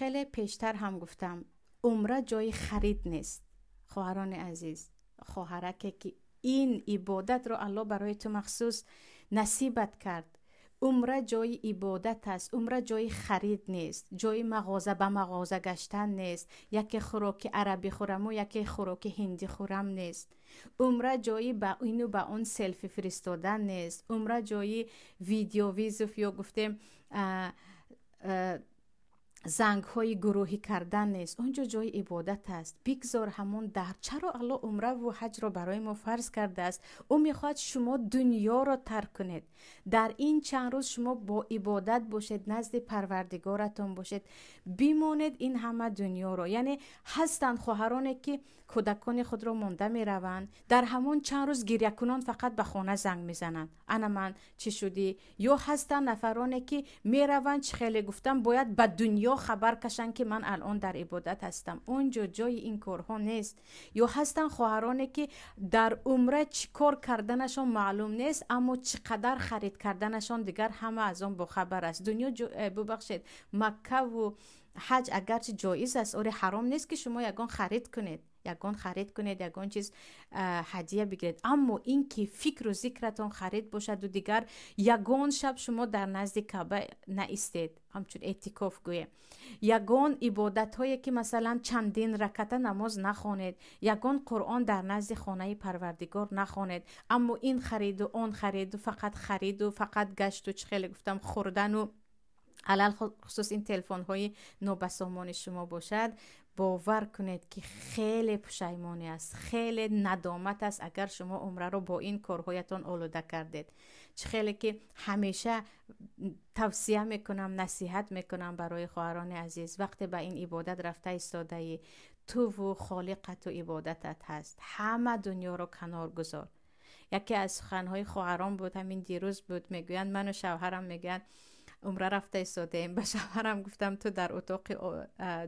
Хеле пештар ҳам гуфтам, умра ҷои харид нест. Хоҳарони азиз, хоҳараке ки ин ибодатро Аллоҳ барои ту махсус насибат кард, умра ҷои ибодат аст, умра ҷои харид нест, ҷои мағоза ба мағоза гаштан нест, яке хӯроки арабӣ хӯраму яке хӯроки ҳиндӣ хӯрам нест. Умра ҷои ба ину ба он селфи фиристодан нест. Умра ҷои видеовызов ё гуфтем зангҳои гурӯҳӣ кардан нест. Он ҷо ҷои ибодат аст. Бигзор ҳамон дар. Чаро Аллоҳ умраву ҳаҷро барои мо фарз кардааст? Ӯ мехоҳад шумо дунёро тарк кунед. Дар ин чанд рӯз шумо бо ибодат бошед, назди Парвардигоратон бошед, бимонед ин ҳама дунёро. Яъне ҳастанд хоҳароне, ки кӯдакони худро монда мераванд, дар ҳамон чанд рӯз гирякунон фақат ба хона занг мезананд: «Ана ман чӣ шудӣ?» Ё ҳастанд нафароне, ки мераванд, чӣ хеле гуфтам, бояд ба дунё хабар кашанд, ки ман алон дар ибодат ҳастам. Он ҷо ҷои ин корҳо нест. Ё ҳастанд хоҳароне, ки дар умра чӣ кор карданашон маълум нест, аммо чӣ қадар харид карданашон дигар ҳама аз он бохабар аст. Дунё, бубахшед, Маккаву ҳаҷ агарчи ҷоиз аст, оре, ҳаром нест, ки шумо ягон харид кунед, ягон харид кунед, ягон чиз ҳадия бигиред, аммо ин ки фикру зикратон харид бошаду дигар ягон шаб шумо дар назди Каъба наистед, ҳамчун эътикоф гӯем, ягон ибодатҳое ки масалан чандин раката намоз нахонед, ягон Қуръон дар назди хонаи Парвардигор нахонед, аммо ин хариду он хариду, фақат хариду, фақат гашту, чӣ хеле гуфтам, хӯрдану, алалхусус ин телефонҳои нобасомони шумо бошад, бовар кунед, ки хеле пушаймонӣ аст, хеле надомат аст, агар шумо умраро бо ин корҳоятон олуда кардед. Чӣ хеле ки ҳамеша тавсия мекунам, насиҳат мекунам барои хоҳарони азиз: вақте ба ин ибодат рафта истодаӣ, туву Холиқату ибодатат ҳаст, ҳама дунёро канор гузор. Яке аз суханҳои хоҳарон буд, ҳамин дирӯз буд, мегӯянд: «Ману шавҳарам», мегӯянд, «умра рафта истодаем. Ба шавҳарам гуфтам: ту дар утоқи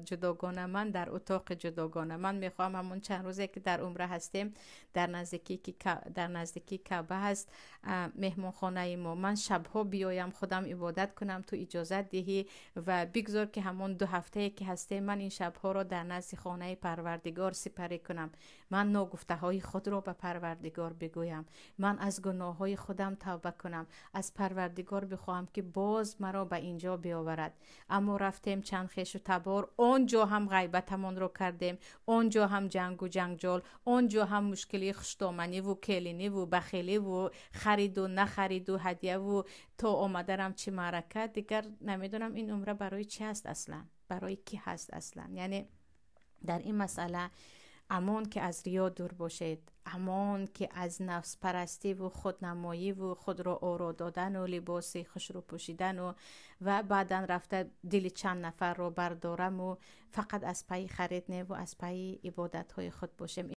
ҷудогона, ман дар утоқи ҷудогона. Ман мехоҳам ҳамон чанд рӯзе ки дар умра ҳастем, дар наздикии Каъба ҳаст меҳмонхонаи мо, ман шабҳо биёям, худам ибодат кунам. Ту иҷозат диҳӣ ва бигзор, ки ҳамон 2 ҳафтае ки ҳастем, ман ин шабҳоро дар назди хонаи Парвардигор сипарӣ кунам, ман ногуфтаҳои худро ба Парвардигор бигӯям, ман аз гуноҳҳои худам тавба кунам, аз Парвардигор бихоҳам, ки боз маро ба ин ҷо биёварад. Аммо рафтем, чанд хешу табор, он ҷо ҳам ғайбатамонро кардем, он ҷо ҳам ҷангу ҷанҷол, он ҷо ҳам мушкилии хуштоманиву келиниву бахеливу хариду нахариду ҳадияву то омадарам чӣ маърака. Дигар намедонам, ин умра барои чӣ ҳаст аслан, барои кӣ ҳаст аслан?» Яъне дар ин масъала амон ки аз риё дур бошед, амон ки аз нафспарастиву худнамоиву худро оро додану либоси хушрӯ пӯшидану ва баъдан рафта дили чанд нафарро бардораму фақат аз пайи харид неву аз пайи ибодатҳои худ бошем.